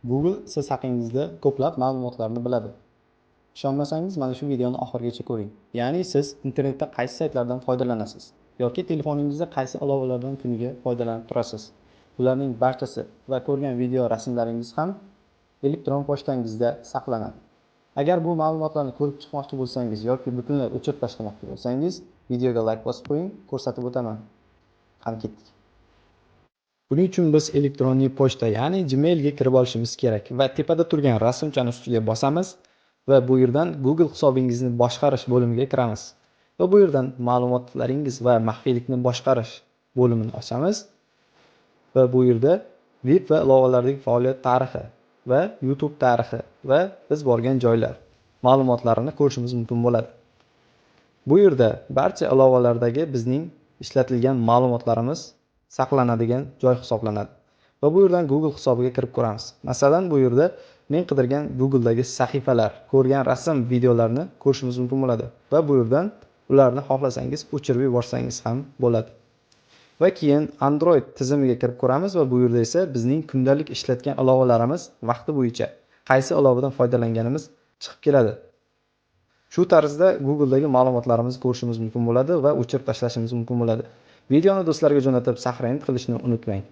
Google siz haqingizda ko'plab ma'lumotlarni biladi. Ishonmasangiz, mana shu videoni oxirigacha ko'ring. Ya'ni siz internetda qaysi saytlardan foydalanasiz yoki telefoningizda qaysi ilovalardan kuniga foydalanib turasiz. Bularning barchasi va ko'rgan video rasmlaringiz ham elektron pochtangizda saqlanadi. Agar bu ma'lumotlarni ko'rib chiqmoqchi bo'lsangiz yoki butunlay o'chirib tashlamoqchi bo'lsangiz, videoga like bosib qo'ying, ko'rsatib o'taman. Qani, ketdik. Buning uchun biz электронный pochta, ya'ni Gmail ga kirib olishimiz kerak va tepada turgan rasmchani ustiga bosamiz va bu yerdan Google hisobingizni boshqarish bo'limiga kiramiz. Va bu yerdan ma'lumotlaringiz va maxfiylikni boshqarish bo'limini ochamiz. Va bu yerda veb va ilovalardagi faoliyat tarixi va YouTube tarixi va biz borgan joylar ma'lumotlarini ko'rishimiz mumkin bo'ladi. Bu yerda barcha ilovalardagi bizning ishlatilgan ma'lumotlarimiz saqlanadigan joy hisoblanadi. Va bu yerdan Google hisobiga kirib ko'ramiz. Masalan, bu yerda men qidirgan Google'dagi sahifalar, ko'rgan rasm, videolarni ko'rishimiz mumkin bo'ladi. Va bu yerdan ularni xohlasangiz o'chirib yuborsangiz ham bo'ladi. Va keyin Android tizimiga kirib ko'ramiz va bu yerda esa bizning kundalik ishlatgan ilovalarimiz vaqti bo'yicha qaysi ilovadan foydalanganimiz chiqib keladi. Shu tarzda Google'dagi ma'lumotlarimizni ko'rishimiz mumkin bo'ladi va o'chirib tashlashimiz mumkin bo'ladi. Videoni do'stlarga jo'natib, сохранить qilishni unutmang.